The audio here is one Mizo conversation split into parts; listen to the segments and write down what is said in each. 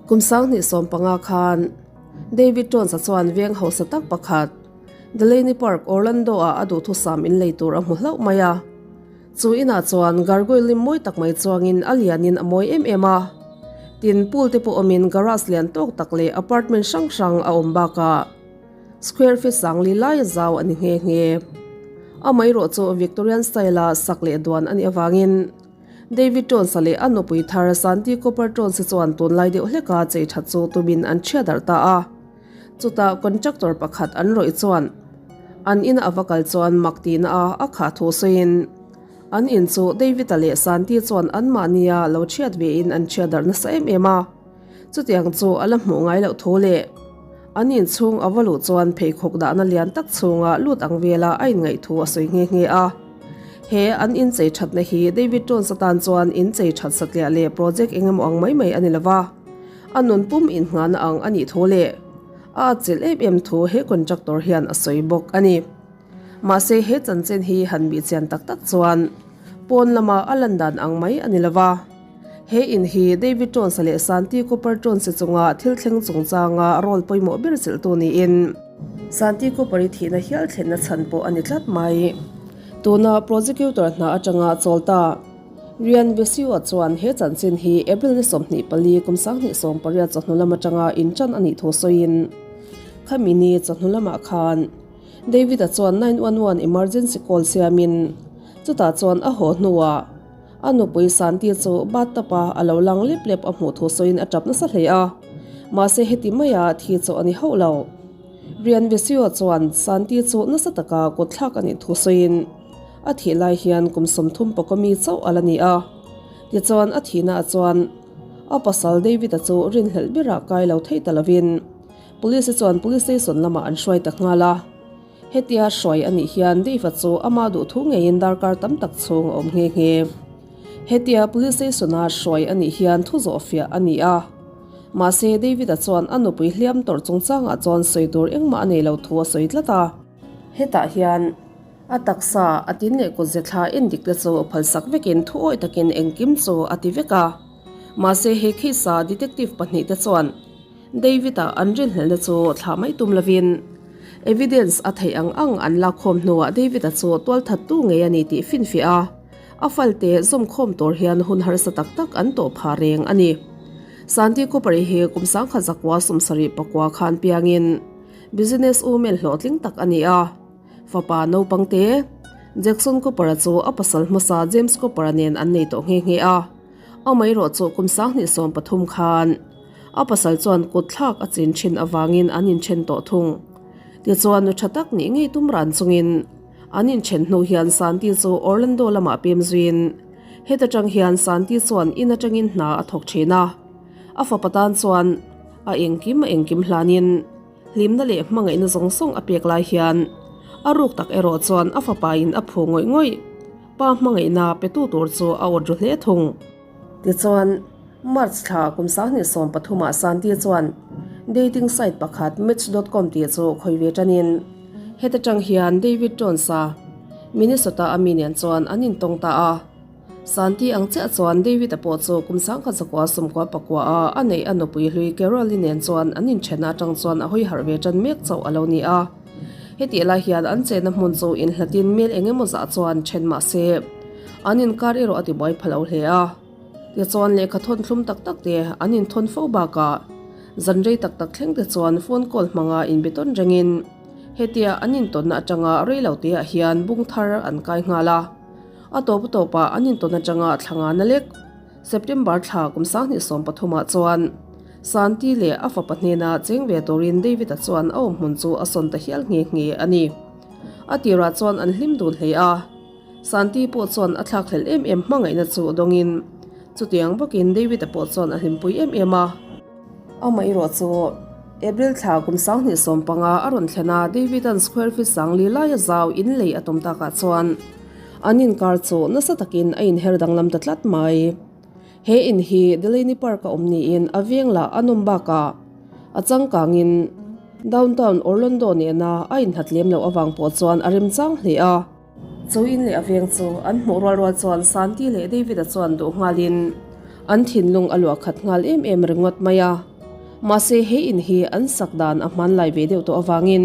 Kum 2015 khan David Jones-a chuan veng hausa tak pakhat, Delaney Park, Orlando-ah a duhthusam in lei tur a hmu hlauh mai a. Chu inah chuan gargoyle lim mawi tak mai chuangin a lianin a mawi em em a. Tin, pool te pawh awmin garage lian tawk tak leh apartment hrang hrang a awm bakah square feet sangli laia zau a ni nghe nghe. Amaherawh chu Victorian style-a sak leh duan a nih avangin David Jones-a leh a nupui thar Santi Cooper Jones-i chuan tunlai deuh hleka chei that chu tumin an chhiat darh ta a. Chutah contractor pakhat an rawih chuan an ina a va kal chuan mak tihna a a khah thu sawiin an in chu David-a leh Santi chuan anmahnia lo chhiat vein an chhiat darh nasa em em a. Chutiang chu a la hmuh ngai loh thu leh an in chhung a va luh chuan pheikhawk dahna lian tak chhunga lut ang vela a inngaih thu a sawi nghe nghe a. He an inchei thatna hi David Jones atan chuan inchei that satliah leh project engemaw ang mai mai a ni lova. A nun pum inngahna ang a nih thu leh a atchilh em em thu he contractor hian a sawi bawk a ni. Mahse he chanchin hi han bih chian tak tak chuan pawn lama a lan dan ang mai a ni lo va. He in hi David Jones-a leh Santi Cooper Jones-i chunga thil thleng chungchanga role pawimawh ber chilhtu niin Santi Cooper-i thihna hial thlenna chhan pawh a ni tlat mai. Tuna prosecutor hna atanga chawl ta. Rian Vesio chuan he chanchin hi April ni 24 kum 2018 chawhnu lam atanga intan a nih thu sawiin, Khami ni chawhnu lamah khan David-a chuan 911 emergency call siamin chutah chuan a haw hnuah a nupui Santi chu bathtub-a a lo lang lep lep a hmuh thu sawiin a tap nasa hle a, mahse heti maia thi chu a ni hauh lo. Rian Vesio chuan Santi chu nasa taka kutthlak a nih thu sawiin, A thih lai hian kum 30 pawka mi chauh a la ni a. Tichuan a thihnaah chuan a pasal David-a chu rinhlelh berah kai lo thei ta lovin Police chuan Police Station lamah an hruai ta nghal a. Hetia hruai a nih hian Dave-a chu ama duhthu ngeiin darkar tam tak chhung a awm nghe nghe. Hetia Police Station-a hruai a nih hian thu zawh fiah a ni a. Mahse David-a chuan a nupui hliam tawrh chungchangah chuan sawi tur engmah a nei lo thu a sawi tlat a. Hetah hian A taksa, a tin leh kutze thla en dik te chu phalsak vekin thu awih takin engkim chu a ti vek a. Mahse he case a detective pahnihte chuan David-a an rinhlelhna chu thlah mai tum lovin evidence a theih ang ang an lakkhawm hnuah David-a chu tualthattu ngei a ni tih finfiah a, a falte zawmkhawm tur hian hun harsa tak tak an tawh phah reng a ni. Santi Cooper-i hi kum 1974 khan piangin business woman hlawhtling tak a ni a. Fapa naupang te, Jackson Cooper-a chu a pasal hmasa James Cooper-a nen an nei tawh nghe nghe a. Amaherawh chu kum 2013 khan a pasal chuan kut thlak a chin thin avangin an inthen tawh thung. Tichuan nu tha tak nih ngei tum ran chungin an inthen hnu hian Santi chu Orlando lamah pem zuiin heta tang hian Santi chuan in atangin hna a thawk thin a. A fapa tan chuan a engkim a engkim hlanin Hlimna leh hmangaihna zawng zawng a pek lai hian a ruk tak erawh chuan a fapain a phu ngawih ngawih. Pa hmangaihna petu tur chu a awt ru hle thung. Tichuan, March thla kum 2013 ah Santi chuan dating site pakhat Match dot com tih chu khawi ve tanin heta tang hian David Jones-a Minnesota a mi nen chuan an intawng ta a. Santi ang chiah chuan David-a pawh chu kum 1999 a a neih a nupui hlui Carol-i nen chuan an inthenna atang chuan a hawi harh ve tan mek chauh a lo ni a. Hetih lai hian an chenna hmun chu inhlatin mel eng emaw zah chuan then mah se an inkar erawh a tibuai pha lo hle a. Tichuan lehkha thawn thlum tak tak te an inthawn fo bakah zan rei tak tak thleng te chuan phone call hmanga inbe tawn rengin hetia an intawnna atanga rei lo teah hian bung thar an kai nghal a. A tawp tawpah an intawn atanga thla nga na lek. September thla kum 2013 ah chuan Santi leh a fapa hnena cheng ve turin David-a chuan a awmhmun chu a sawn ta hial nghe nghe a ni. A tirah chuan an hlim dun hle a, Santi pawh chuan a thlakhlelh em em hmangaihna chu dawngin chutiang bawkin David-a pawh chuan a hlimpui em em a. Amaherawh chu April thla kum 2015 a rawn thlen a, David-a'n square feet sangli laia zau in lei a tum takah chuan an inkar chu nasa takin a inher danglam ta tlat mai. He in hi Delaney Park a awm niin a veng lah a nawm bakah a changkangin downtown Orlando nena a inhat lem loh avang pawh chuan a remchang hle a. Chu in leh a veng chu an hmuh rual rual chuan Santi leh David-a chuan duh nghalin an thinlung a luah khat nghal em em ringawt mai a. Mahse he in hi an sak dan a hmanlai ve deuh tawh avangin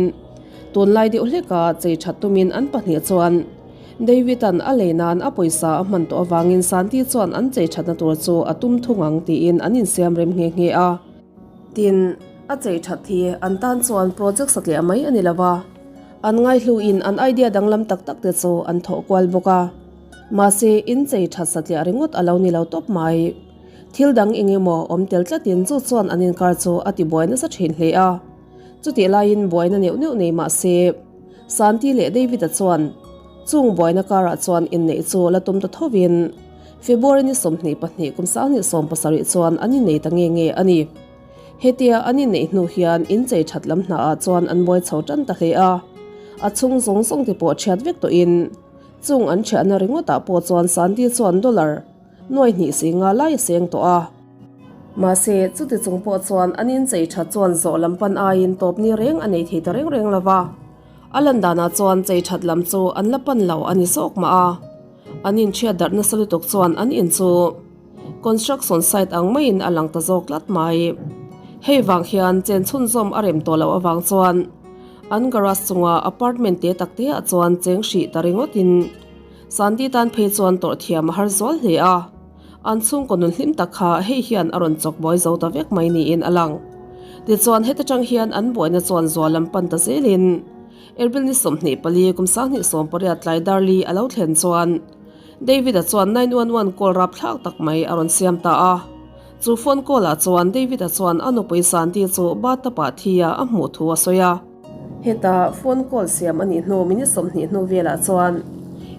tunlai deuh hleka chei that tumin an pahnih chuan David-a'n a lei nan a pawisa a hman tawh avangin Santi chuan an chei thatna tur chu a tum thung ang tiin an insiam rem nghe nghe a. Tin, a chei that hi an tan chuan project satliah mai a ni lo va, an ngaihluin an idea danglam tak tak te chu an thawh kual bawk a. Mahse, in chei that satliah ringawt a lo ni lo tawp mai. Thil dang eng emaw awm tel tlatin chu chuan an inkar chu a tibuai nasa thin hle a. Chutih laiin buaina neuh neuh nei mah se, Santi leh David-a chuan chung buaina karah chuan inneih chu la tum ta thovin February ni 22 kum 2017 chuan an innei ta nge nge a ni. Hetia an inneih hnu hian inchei that lam hnaah chuan an buai chho tan ta hle a. A chhung zawng zawng te pawh chhiat vek tawhin chung an chhiahna ringawtah pawh chuan Santi chuan dollar Nuai hnih si nga lai a seng tawh a. Mahse, chuti chung pawh chuan an inchei that chuan zawh lam pan aiin tawp ni reng a nei thei ta reng reng lo va. A lan danah chuan chei that lam chu an la pan lo a ni zawk mah a. An inchhiat darh nasa lutuk chuan an in chu construction site ang maiin a lang ta zawk tlat mai. Hei vang hian chen chhunzawm a rem tawh loh avang chuan an garage chunga apartment te tak te ah chuan cheng hrih ta ringawtin Santi tan phei chuan tawrh thiam a har zual hle a, an chhungkaw nun hlim tak kha hei hian a rawn chawk buai zo ta vek mai niin a lang. Tichuan heta tang hian an buaina chuan zual lam pan ta zelin April ni 24 kum 2018 tlai darli a lo thlen chuan David-a chuan 911 call rapthlak tak mai a rawn siam ta a. Chu phone call ah chuan David-a chuan a nupui Santi chu bathtub ah thi a a hmuh thu a sawi a. Heta phone call siam a nih hnu minute 20 hnu velah chuan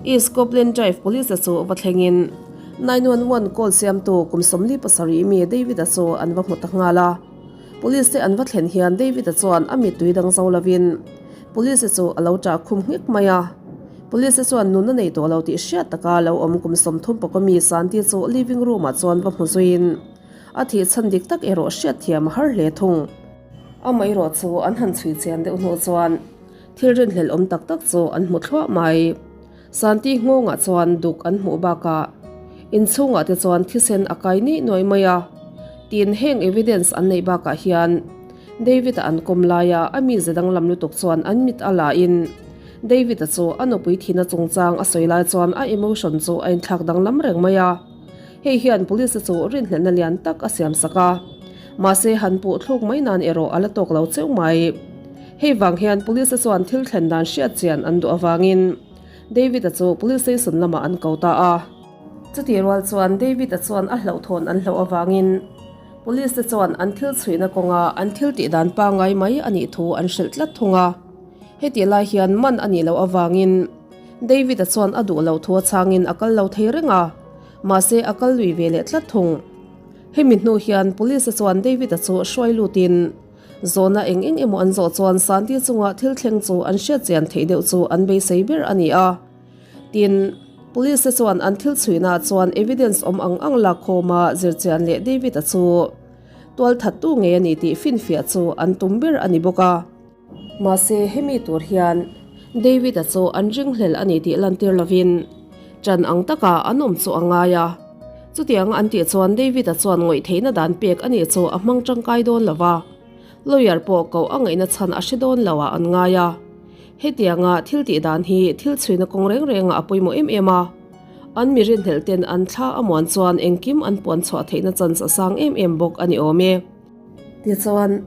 East Copeland Drive Police te chu va thlengin 911 call siamtu kum 47 mi David-a chu an va hmu ta nghal a. Police te an va thlen hian David-a chuan a mittui dang zo lovin Police te chu a lo ṭah khum nghek mai a. Police te chuan nunna nei tawh lo tih hriat taka lo awm kum 30 pawh mi Santi chu living room ah chuan va hmu zuiin a thih chhan dik tak erawh hriatthiam a har hle thung. Amaherawh chu an han chhui chian deuh hnuh chuan thil rinhlelh awm tak tak chu an hmu thluah mai. Santi nghawngah chuan duk an hmuh bakah inchhungah te chuan thisen a kai nih nuai mai a. Tin, heng evidence an neih bakah hian David-a an kawm laia a mize danglam lutuk chuan an mit a la in David-a chu a nupui thihna chungchang a sawi lai chuan a emotion chu a inthlak danglam reng mai a. Hei hian police chu rinhlelhna lian tak a siam sak a, mahse han puh thluk mai nan erawh a la tawk lo cheu mai. Hei vang hian police chuan thil thlen dan hriat chian an duh avangin David-a chu police station lamah an ko ta a. Chutih rual chuan David-a chuan a hlauhthawn an hlauh avangin police te chuan an thil chhuihna kawnga an thil tih dan pangngai mai a nih thu an hrilh tlat thung a. Hetih lai hian man a nih loh avangin David-a chuan a duh loh thu a chhangin a kal lo thei reng a. Mahse a kal lui ve leh tlat thung. Hemi hnu hian Police chuan David-a chu hruai lutin zawhna eng eng emaw an zawh chuan Santi chunga thil thleng chu an hriat chian theih deuh chu an beisei ber a ni a. Tin, Police chuan an thil chhuihnaah chuan evidence awm ang ang lakkhawma zirchian leh David-a chu tualthattu ngei a ni tih finfiah chu an tum ber a ni bawk a. Mahse, hemi tur hian David-a chu an ringhlel a ni tih lantir lovin ṭan ang taka an awm chu a ngai a. Chutianga an tih chuan David-a chuan ngawih theihna dan pek a nih chu a hmang ṭangkai dawn lo va, lawyer pawh koh a ngaihna chhan a hre dawn lo ah an ngai a. Hetianga thil tih dan hi thil chhuina kawng reng rengah a pawimawh em em a. An mi rinhlelh ten an thla a muan chuan engkim an puan chhuah theihna chance a sang em em bawk a ni awm e. Tichuan,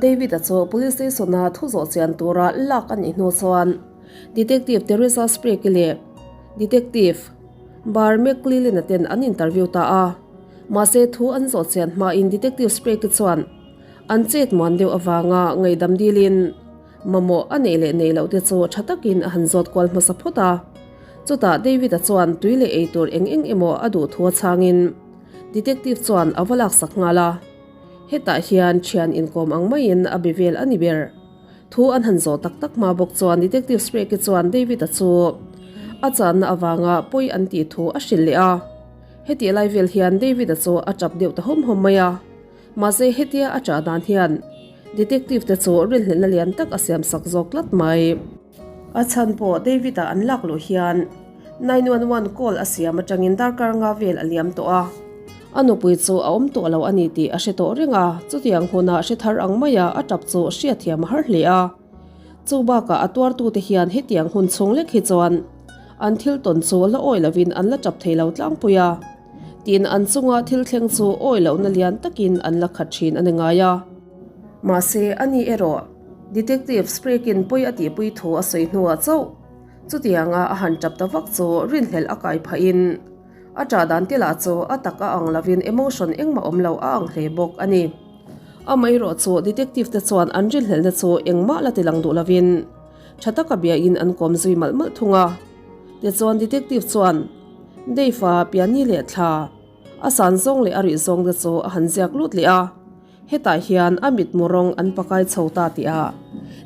David-a chu Police Station-a thu zawh chian tura lak a nih hnu chuan Detective Teresa Sprake-i leh Detective Bar McClellan-a ten an interview ta a. Mahse, thu an zawh chian hmain Detective Sprake-i chuan an chet muan deuh avanga ngaihdam dilin mamawh a neih leh neih loh te chu tha takin a han zawt kual hmasa phawt a. Chutah David-a chuan tui leh ei tur eng eng emaw a duh thu a chhangin Detective chuan a va laksak nghal a. Hetah hian thian inkawm ang maiin a be vel a ni ber. Thu an han zawh tak tak hma bawk chuan Detective Sprake chuan David-a chu a channa avanga pawi an tih thu a hrilh leh a. Hetih lai vel hian David-a chu a tap deuh ta hawm hawm mai a. Mahse hetia a tah dan hian Detective te chu rinhlelhna lian tak a siam sak zawk tlat mai. A chhan pawh David-a an lak luh hian 911 call a siam atangin darkar nga vel a liam tawh a. A nupui chu a awm tawh lo a ni tih a hre tawh reng a, chutiang huna hre thar ang maia a tap chu hriatthiam a har hle a. Chu bakah a tuartute hian hetiang hun chhung lek hi chuan an thil tawn chu la awi lovin an la tap thei lo tlangpui a, tin an chunga thil thleng chu awi lohna lian takin an la khat thin a ni ngai a. Mahse, ani erawh Detective Sprague-in pawi a tihpui thu a sawi hnuah chauh chutianga a han tap ta vak chu rinhlelh a kai phahin a ṭah dan te lah chu a tak a ang lovin emotion engmah awm lo a ang hle bawk a ni. Amaherawh chu detective te chuan an rinhlelhna chu engmah la ti lang duh lovin ṭha taka biain an kawm zui malh malh thung a. Tichuan detective chuan Dave-a piani leh thla a san zawng leh a rih zawng te chu a han ziak lut leh a. Hetah hian a mitmu rawng an pakai chho ta tih a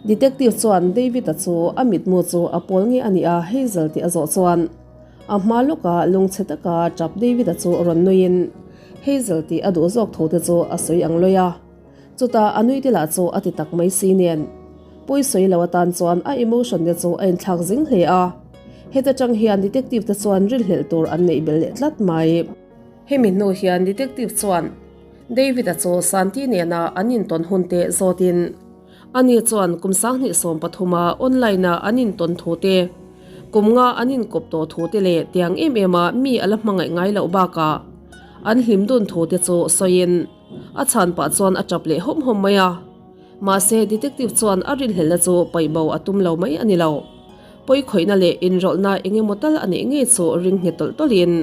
detective chuan David-a chu a mitmu chu a pawl nge a nih a Hazel tih a zawh chuan a hma lawka lungchhe taka tap David-a chu rawn nuiin Hazel tih a duh zawk tho te chu a sawi ang lawih a. Chutah a nui te lah chu a ti tak mai si nen pawi sawi lo atan chuan a emotion te chu a inthlak zing hle a. Heta tang hian detective te chuan rinhlelh tur an neih belh leh tlat mai. Hemi hnu hian detective chuan David-a chu Santi nena an intawn hun te zawtin ani chuan kum 2013 a online a an intawn thu te, kum nga an inkawp tawh thu te leh tiang em em a mi a la hmangaih ngai loh bakah an hlim dun thu te chu sawiin a chhan pah chuan a tap leh hawm hawm mai a. Mahse detective chuan a rinhlelhna chu paih bo a tum lo mai a ni lo. Pawikhawihna leh inrawlhna eng emaw tal a neih ngei chu ring nghet tawlh tawlhin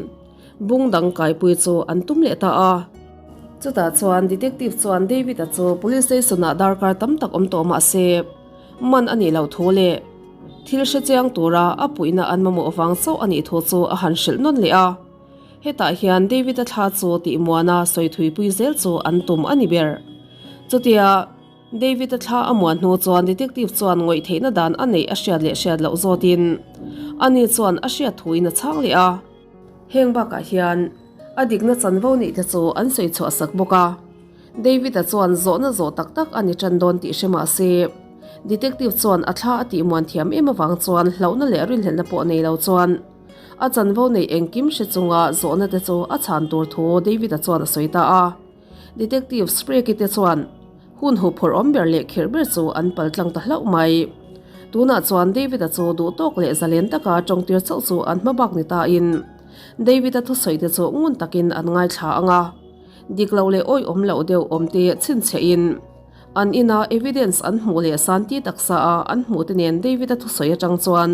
Bung dang kaipui chu an tum leh ta a. Chutah chuan detective chuan David-a chu police station-ah darkar tam tak awm tawh mah se, man a nih loh thu leh thil hre chiang tura a puihna an mamawh vang chauh a nih thu chu a han hrilh nawn leh a. Hetah hian David-a thla chu tihmuana sawi thuipui zel chu an tum a ni ber. Chutia David-a thla a muan hnu chuan detective chuan ngawih theihna dan a neih a hriat leh hriat loh zawtin ani chuan a hriat thuin a chhang leh a. Heng bakah hian a dikna chanvo nih te chu an sawi chhuah sak bawk a. David-a chuan zawhna zawh tak tak a ni tan dawn tih hre mah se, detective chuan a thla a tih muan thiam em avang chuan hlauhna leh rinhlelhna pawh nei lo chuan a chanvo neih engkim hre chunga zawhna te chu a chhan tur thu David-a chuan a sawi ta a. Detective Sprague te chuan hun huphurh awm ber leh khirh ber chu an pal tlang ta hlauh mai. Tunah chuan David-a chu duh tawk leh zalen taka tawngtir chauh chu an hma bak ni tain David-a thusawi te chu ngun takin an ngaithla ang a. Dik lo leh awihawm loh deuh awm te chhinchhiah in an ina evidence an hmuh leh Santi taksa a an hmuh te nen David-a thusawi atang chuan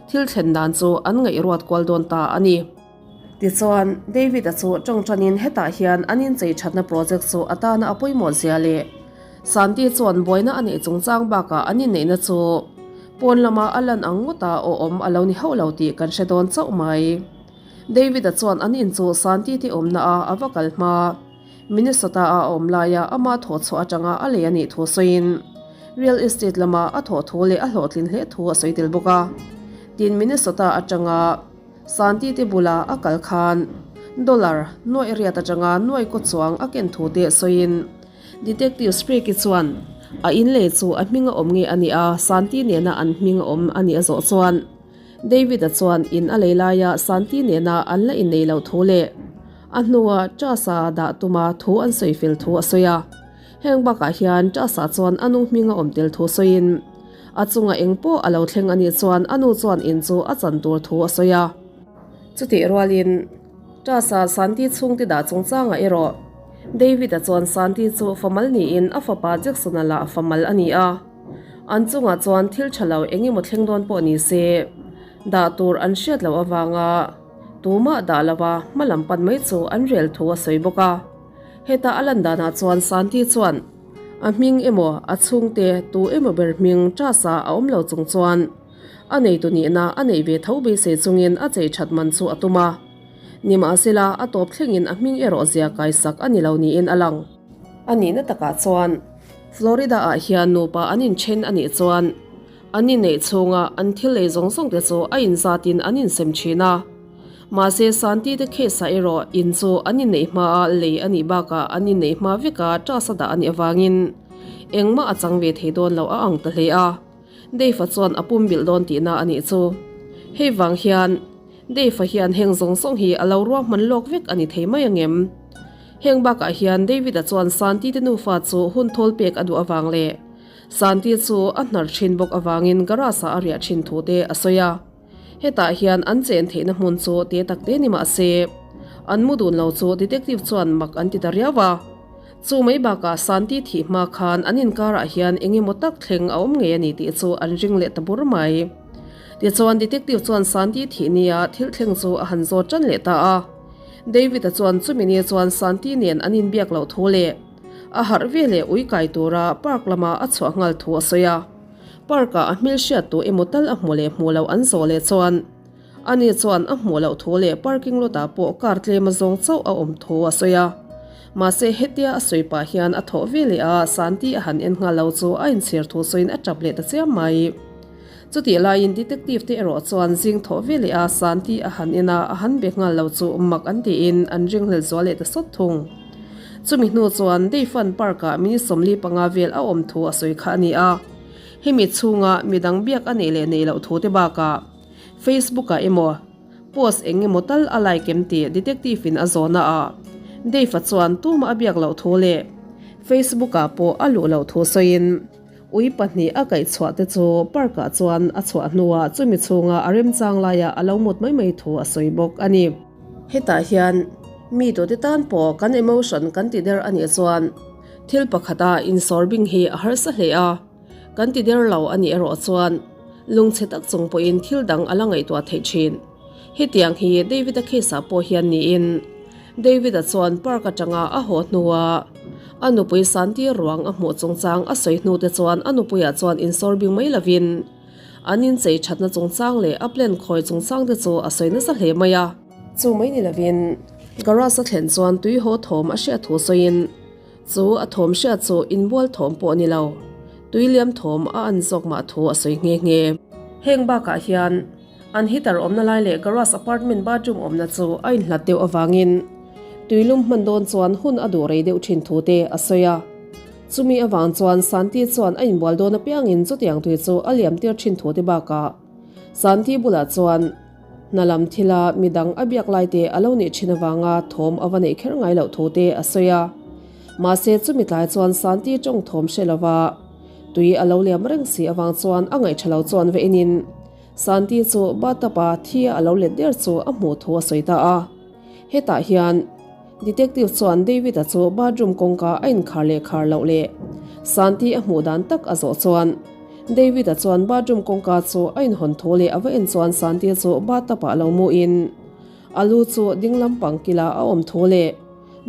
thil thlen dan chu an ngaihruat kual dawn ta a ni. Tichuan, David-a chu tawngtanin hetah hian an inchei thatna project chu a tana a pawimawh zia leh Santi chuan buaina a neih chungchang bakah an inneihna chu pawn lama a lan ang ngawta awm a lo ni hauh lo tih kan hre dawn chauh mai. David-a chuan an in chu Santi te awmna a a va kal hma Minnesota a a awm laia ama thawh chhuah atanga a lei a nih thu sawiin real estate lama a thawh thu leh a hlawhtlin hle thu a sawi tel bawk a. Tin, Minnesota atanga. Santi te bula a kal khan dollar nuaih riat atanga nuaih kaw chuang a ken thu te sawiin Detective Spriggy chuan a in lei chu a hming a awm nge a nih a, Santi nena an hming a awm a nih a zawh chuan David-a chuan in a lei laia Santi nena an la innei loh thu leh a hnua Chas-a dah tuma thu an sawi fel thu a sawi a. Heng bakah hian Chas-a chuan a nu hming a awm tel thu sawiin A chunga eng pawh a lo thleng a nih chuan a nu chuan in chu a chan tur thu a sawi a. Chutih rualin Tasa Santi chhungte dah chungchangah erawh David-a chuan Santi chu famal niin a fapa Jackson-a lah famal a ni a. An chungah chuan thil tha lo eng emaw thleng dawn pawh ni se dah tur an hriat loh avanga tumah dah lova hma lam pan mai chu an rel thu a sawi bawk a. Heta a lan danah chuan Santi chuan A hming emaw, a chhungte tu emaw ber hming Trasa a awm lo chung chuan a neitu nihna a neih ve tho beisei chungin a chei that man chu a tum a. Nimahsela, a tawp thlengin a hming erawh zia kaisak a ni lo niin a lang. A nihna takah chuan Florida-ah hian nupa an inthen a nih chuan an inneih chhunga an thil ei zawng zawng te chu a inzatin an insem thin a. Mahse, Santi te case-ah erawh in chu an inneih hmaa lei a nih bakah an inneih hma veka trust a dah a nih avangin engmah a chang ve thei dawn lo a ang ta hle a. Dave-a chuan a pumbilh dawn tihna a nih chu. Hei vang hian Dave-a hian heng zawng zawng hi a lo ruahman lawk vek a ni thei mai angem? Heng bakah hian David-a chuan Santi te nufa chu hun thawl pek a duh avang leh Santi chu a hnar thin bawk avangin garage-ah a riah thin thu te a sawi a. Hetah hian an chen theihna hmun chu te tak te ni mah se, an mu dun lo chu detective chuan mak an ti ta riau a. Chu mai bakah Santi thih hma khan an inkarah hian eng emaw tak thleng a awm ngei a ni tih chu an ring leh ta bur mai. Tichuan detective chuan Santi thih nia thil thleng chu a han zawt tan leh ta a. David-a chuan chumi ni chuan Santi nen an inbiak loh thu leh a harh ve leh ui kai tura park lama a chhuah nghal thu a sawi a. Park-ah a hmel hriat tu emaw tal a hmu leh hmuh loh an zawh leh chuan ani chuan a hmuh loh thu leh parking lot-ah pawh car tlem a zawng chauh a awm thu a sawi a. Mahse hetia a sawi pah hian a thawh ve leh a, Santi a han en nghal lo chu a inchhir thu sawiin a tap leh ta chiam mai. Chutih laiin detective te erawh chuan zing thawh ve leh a, Santi a han en a, a han be nghal lo chu mak an tiin an ringhlel zual leh ta sawt thung. Chumi hnu chuan Deifan Park-ah minute 45 vel a awm thu a sawi kha a ni a. Hemi chhunga midang biak a neih leh neih loh thu te bakah Facebook-ah emaw post eng emaw tal a like em tih detective-in a zawhna ah Dave-a chuan tumah a biak loh thu leh Facebook-ah pawh a luh loh thu sawiin ui pahnih a kaihchhuah te chu park-ah chuan a chhuah hnuah chumi chhunga a remchang laiah a lo mut mai mai thu a sawi bawk a ni. Hetah hian mi tute tan pawh kan emotion kan ti der a nih chuan thil pakhata insawr bing hi a harsa hle a, kan ti der lo a nih erawh chuan lungchhe tak chung pawhin thil dang a la ngaihtuah theih thin. Hetiang hi David-a case-ah pawh hian niin David-a chuan park atanga a haw hnua a nupui Santi ruang a hmuh chungchang a sawi hnute chuan a nupuiah chuan insawr bing mai lovin an inchei thatna chungchang leh a plan khawi chungchang te chu a sawi nasa hle mai a. Chu mai ni lovin garage a thlen chuan tui haw thawm a hriat thu sawiin chu a thawm hriat chu inbual thawm pawh a ni lo, tui liam thawm a an zawk mah thu a sawi nghe nghe. Heng bakah hian An heater awmna lai leh garage apartment bathroom awmna chu a inhlat deuh avangin tuilum hman dawn chuan hun a duh rei deuh thin thu te a sawi a. Chumi avang chuan Santi chuan a inbual dawn apiangin chutiang tui chu a liam tir thin thu te bakah Santi bulah chuan hna lam thila midang a biak lai te a lo nih thin avanga thawm a va neih kher ngai loh thu te a sawi a. Mahse chumi tlai chuan Santi tawng thawm hre lova tui a lo liam reng si avang chuan a ngaih tha lo chuan va enin Santi chu bathtub-a thi a lo let der chu a hmuh thu a sawi ta a. Hetah hian Detective chuan David-a chu bathroom kawngka a inkhar leh khar loh leh Santi a hmuh dan tak a zawh chuan David-a chuan bathroom kawngka chu a inhawn thu leh a va en chuan Santi chu bathtub-ah lo muin a lu chu ding lampang kila a awm thu leh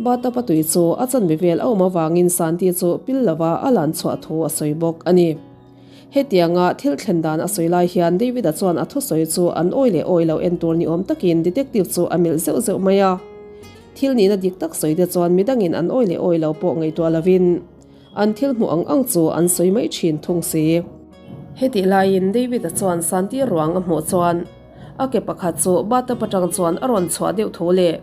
bathtub-a tui chu a chanve vel a awm avangin Santi chu pil lova a lan chhuah thu a sawi bawk a ni. Hetianga thil thlen dan a sawi lai hian David-a chuan a thusawi chu an awi leh awi lo en tur ni awm takin detective chu a melh zeuh zeuh mai a. Thil nihna dik tak sawi te chuan midangin an awi leh awi lo pawh ngaihtuah lovin an thil hmuh ang ang chu an sawi mai thin thung si. Hetih laiin David-a chuan Santi ruang a hmuh chuan a ke pakhat chu bathtub atang chuan a rawn chhuah deuh thu leh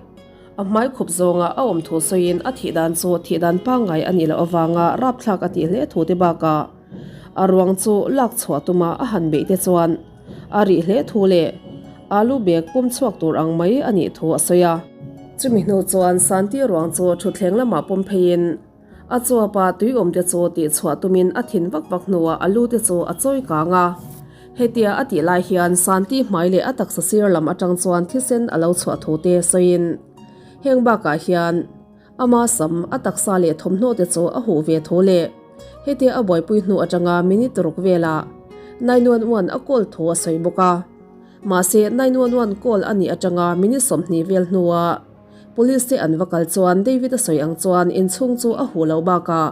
A hmai khup zawnga a awm thu sawiin a thih dan chu thih dan pangngai a nih loh avanga rapthlak a tih hle thu te bakah a ruang chu lak chhuah tuma a han beih te chuan a rih hle thu leh alu bag pum chhuak tur ang mai a nih thu a sawi a. Chumi hnu chuan Santi ruang chu thutthleng lamah pawm pheiin a chuapa tui awm te chu tih chhuah tumin a thin vak vak hnuah a lu te chu a chawi kang a. Hetia a tih lai hian Santi hmai leh a taksa sir lam atang chuan thisen a lo chhuah thu te sawiin heng bakah hian ama sam a taksa leh thawmhnaw te chu a huh ve thu leh hetia a buaipui hnu atanga minute ruk velah 911 a call thu a sawi bawk a. Mahse 911 call a nih atanga minute 20 vel hnuah Police te an va kal chuan David a sawi ang chuan inchhung chu a huh loh bakah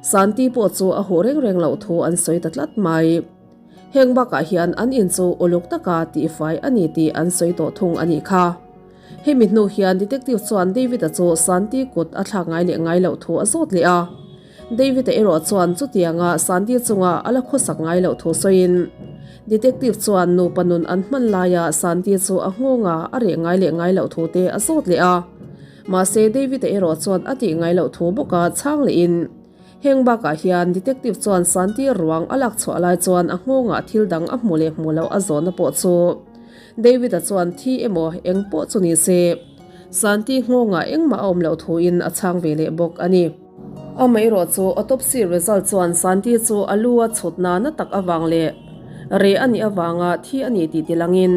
Santi pawh chu a huh reng reng loh thu an sawi ta tlat mai. Heng bakah hian an in chu uluk taka tihfai a ni tih an sawi tawh thung a nih kha. Hemi hnu hian Detective chuan David-a chu Santi kut a thlak ngai leh ngai loh thu a zawt leh a. David-a erawh chuan chutianga Santi chunga a la khawsak ngai loh thu sawiin Detective chuan nupa nun an hman laia Santi chu a nghawnga a reh ngai leh ngai loh thu te a zawt leh a. Mahse David-a erawh chuan a tih ngai loh thu bawka chhang lehin Heng bakah hian Detective chuan Santi ruang a lak chhuah lai chuan a nghawngah thil dang a hmu leh hmu loh a zawnna pawh chu David-a chuan thi emaw eng pawh chu ni se. Santi nghawngah engmah a awm loh thuin a chhang ve leh bawk a ni. Amaherawh chu autopsy result chuan Santi chu a lu a chhut nana tak avang leh reh a nih avanga thi a ni tih tilangin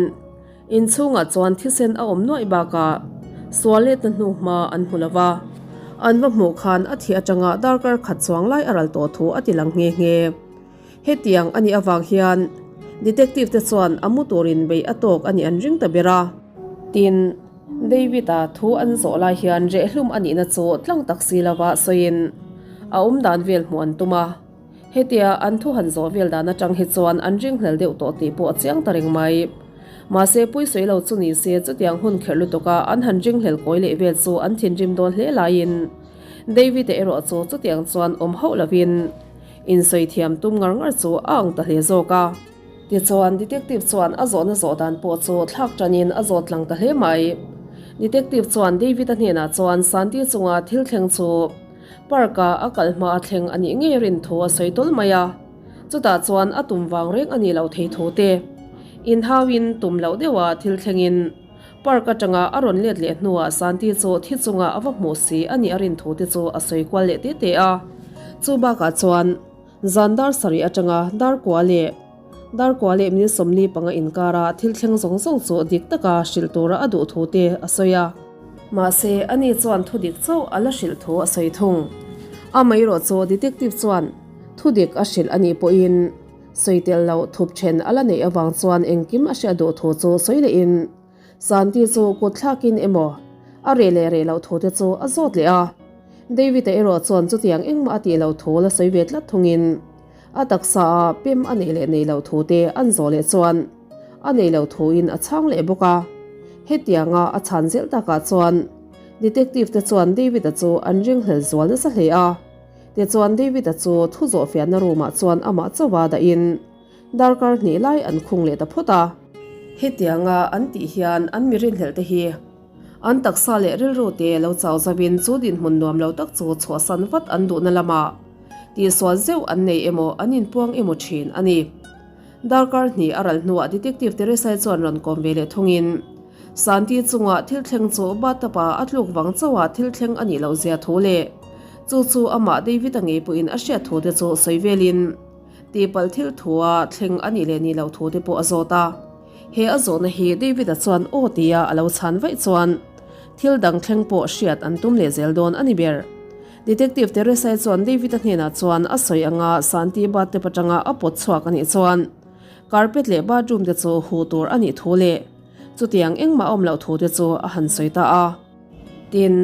inchhungah chuan thisen a awm nuaih bakah sual letna hnu hma an hmu lo va, an va hmuh khan a thih atanga darkar khat chuang lai a ral tawh thu a tilang nghe nghe. Hetiang a nih avang hian Detective te chuan a mu turin beih a tawk a nih an ring ta ber a. Tin, David-a thu an zawh lai hian rehlum a nihna chu tlang tak si lova sawiin a awm dan vel hmuh an tum a. Hetia an thu han zawh vel dan atang hi chuan an ringhlel deuh tawh tih pawh a chiang ta reng mai. Mahse, puisawi lo chu ni se chutiang hun kherh lutuka an han ringhlel kawi leh vel chu an thinrim dawn hle laiin David-a erawh chu chutiang chuan awm hauh lovin Insawi thiam tum ngar ngar chu a ang ta hle zawk a. Tichuan, Detective chuan a zawhna zawh dan pawh chu thlak tanin a zawt lang ta hle mai. Detective chuan David-a hnenah chuan Santi chunga thil thleng chu park-a a kal hma a thleng a nih ngei rin thu a sawi tawl mai a. Chutah chuan a tum vang reng a nih loh thei thu te inhauin tum loh deuha thil thlengin park atanga a rawn let leh hnuah Santi chu thi chunga a va hmuh si a nih a rin thu te chu a sawi kual leh te te a. Chu bakah chuan zan dar sarih atanga dar kua leh dar kua leh min sawmli panga inkara thil thleng zawng zawng chu dik taka hrilh tura a duh thu te a sawi a. Mahse, ani chuan thu dik chauh a la hrilh thu a sawi thung. Amaherawh chu detective chuan thu dik a hrilh a nih pawhin Sawi tel loh thup then a la neih avang chuan engkim a hriat duh thu chu sawi lehin Santi chu kut thlakin emaw a reh leh reh loh thu te chu a zawt leh a. David-a erawh chuan chutiang engmah a tih loh thu la sawi ve tlat thungin a taksa ah pem a neih leh neih loh thu te an zawh leh chuan a neih loh thuin a chhang leh bawk a. Hetianga a chhan zel takah chuan Detective te chuan David-a chu an ringhlel zual nasa hle a. Tichuan David-a chu thu zawh fiahna room-ah chuan amah chauha dahin darkar hnih lai an khung leh ta phawt a. Hetianga an tih hian an mi rinhlelh te hi an taksa leh rilru te lo chau zauhin chu dinhmun nuam lo tak chu chhuahsan vat an duhna lamah tihsual zeuh an nei emaw an inpuang emaw thin a ni. Darkar hnih a ral hnuah Detective Teresai chuan rawn kawm ve leh thungin Santi chunga thil thleng chu bathtub-a a tluk vang chauha thil thleng a nih loh zia thu leh chu chu amah David-a ngei pawhin a hriat thu te chu sawi velin tihpalh thil thua thleng a nih leh nih loh thu te pawh a zawt a. He a zawhna hi David-a chuan aw tia a lo chhan vaih chuan thil dang thleng pawh hriat an tum leh zel dawn a ni ber. Detective Teresai chuan David-a hnenah chuan a sawi anga Santi bathtub atanga a pawt chhuak a nih chuan carpet leh bathroom te chu huh tur a nih thu leh chutiang engmah a awm loh thu te chu a han sawi ta a. Tin,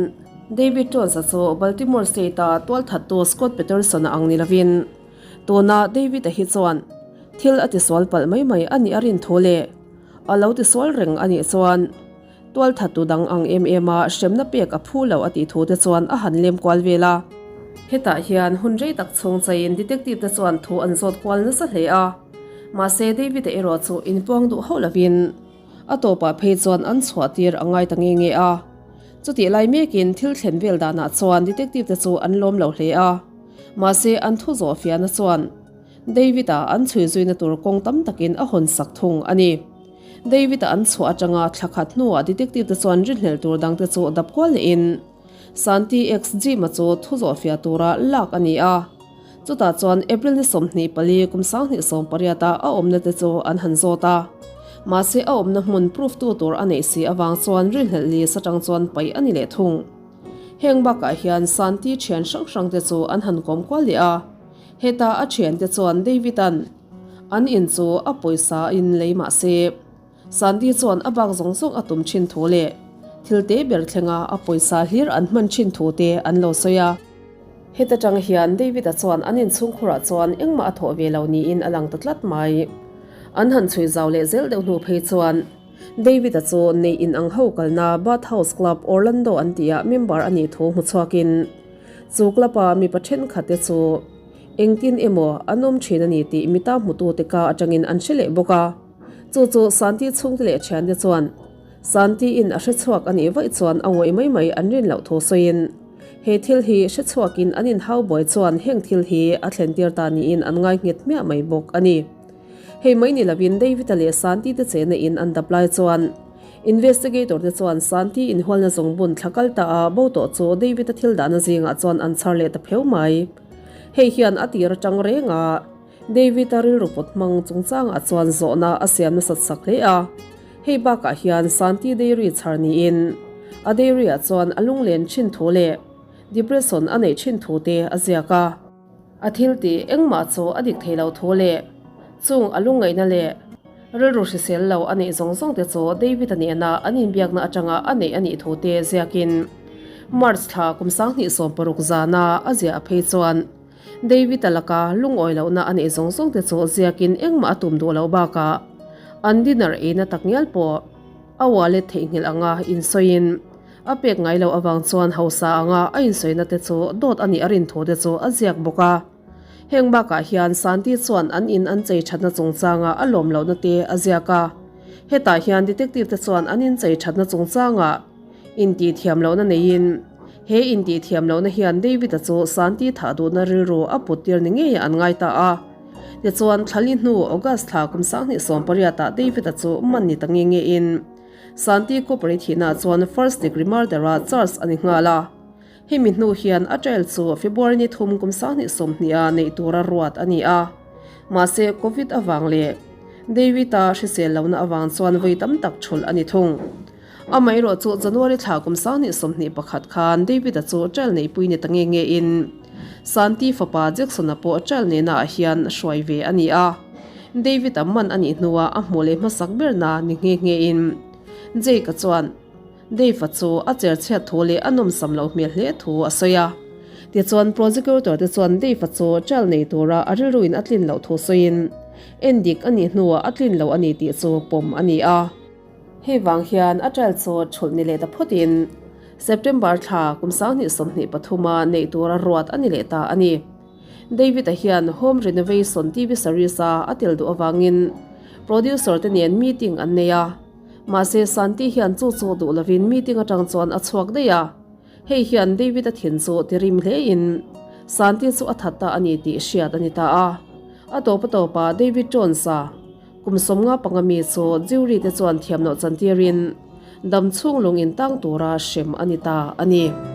David Jones-a chu Baltimore State-a tualthattu Scott Peterson-a ang ni lovin tuna David-a hi chuan thil a tisual palh mai mai a nih a rin thu leh a lo tisual reng a nih chuan Tualthattu dang ang em em a hremna pek a phu lo a tih thu te chuan a han lem kual vel a. Hetah hian hun rei tak chhung chaiin detective te chuan thu an zawt kual nasa hle a. Mahse David-a erawh chu inpuang duh hauh lovin a tawpah phei chuan an chhuah tir a ngai ta nge nge a. Chutih lai mekin thil thlen vel danah chuan detective te chu an lawm lo hle a. Mahse an thu zawh fiahna chuan David-a an chhui zuina tur kawng tam takin a hawn sak thung a ni. David-a an chhuah atanga thla khat hnuah detective te chuan rinhlelh tur dangte chu dap kual lehin Santi ex Jim-a chu thu zawhfiah tura lak a ni a. Chutah chuan April ni 24 kum 2018 a a awmna te chu an han zawt a. Mahse a awmna hmun proof tu tur a neih si avang chuan rinhlelh list atang chuan paih a ni leh thung. Heng bakah hian Santi thian hrang hrang te chu an han kawm kual leh a. Heta a thiante chuan David-a'n An in chu a pawisa in lei mah se, Sandy chuan a bak zawng zawng a tum thin thu leh thil te ber thlenga a pawisa hlir an hman thin thu te an lo sawi a. Heta tang hian David-a chuan an inchhungkhurah chuan engmah a thawh ve lo niin a lang ta tlat mai. An han chhui zau leh zel deuh hnu phei chuan David-a chu neih in ang ho kalna Bath House Club Orlando an tihah member a nih thu hmu chhuakin chu club-a mipa thenkhatte chu Engtin emaw an awm thin a ni tih mita hmutute ka atangin an hre leh bawk a. Chu chu Santi chhungte leh thiante chuan Santi-in a hre chhuak a nih vaih chuan a ngawih mai mai an rin loh thu sawiin he thil hi hre chhuakin an inhau buai chuan heng thil hi a thlen tir ta niin an ngai nghet hmiah mai bawk a ni. Hei mai ni lovin David-a leh Santi te chena in an dap lai chuan. Investigator te chuan Santi inhualna zungbun thla kal ta a bo tawh chu David-a thil dahna zingah chuan an chhar leh ta pheu mai. Hei hian a tir atang reng a, David-a rilru pawt hmang chungchangah chuan zawhna a siam nasat sak hle a. Hei bakah hian Santi dairy chhar niin a dairy-ah chuan a lunglen thin thu leh depression a neih thin thu te a ziak a. A thil tih engmah chu a dik thei lo thu leh chung a lungngaihna leh rilru hrisel lo a neih zawng zawng te chu David-a nena an inbiakna atanga a neih a nih thu te ziakin March thla kum 2016 zana a ziah a phei chuan David-a laka lungawi lohna a neih zawng zawng te chu ziakin engmah a tum duh loh bakah an dinner eina takngial pawh a wallet theihnghilh anga insawiin A pek ngai loh avang chuan hausa anga a insawiina te chu dawt a nih a rin thu te chu a ziak bawk a. Heng bakah hian Santi chuan an in an chei thatna chungchanga a lawm lohna te a ziak a. Hetah hian detective te chuan an in chei thatna chungchanga intih thiam lohna neiin he intih thiam lohna hian David-a chu Santi thah duhna rilru a put tir ni ngeiah an ngai ta a. Tichuan thlali hnu August thla kum 2018 ah David-a chu man ni ta nge ngein Santi Cooper-i thihna chuan first degree murder-a charge a ni nghal a. Hemi hnu hian a trial chu February ni thum kum 2020-a neih tura ruat a ni a. Mahse, Covid avang leh David-a hrisel lohna avang chuan vawi tam tak thulh a ni thung. Amaherawh chu January thla kum 2021 khan David-a chu trial neihpui ni ta nge ngein Santi fapa Jackson-a pawh trial nehnaah hian hruai ve a ni a. David-a man a nih hnuah a hmuh leh hmasak berna ni nghe nghein Jake-a chuan Dave-a chu a cher chhiat thu leh a nawmsam loh hmel hle thu a sawi a. Tichuan prosecutor te chuan Dave-a chu trial nei tura a rilruin a tlin loh thu sawiin endik a nih hnuah a tlin lo a ni tih chu pawm a ni a. Hei vang hian a trial chu chhulh ni leh ta phawtin September thla kum 2023-a neih tura ruat a ni leh ta a ni. David-a hian Home Renovation TV series-a a tel duh avangin producer te nen meeting an nei a. Mahse Santi hian chu chu duh lovin meeting atang chuan a chhuak daih a. Hei hian David-a thin chu ti rim hlein Santi chu a that ta a ni tih hriat a ni ta a. A tawp a tawpah David Jones-a kum 55 mi chu jury te chuan thiamloh chantirin dam chhung lung intang tura hrem a ni ta a ni.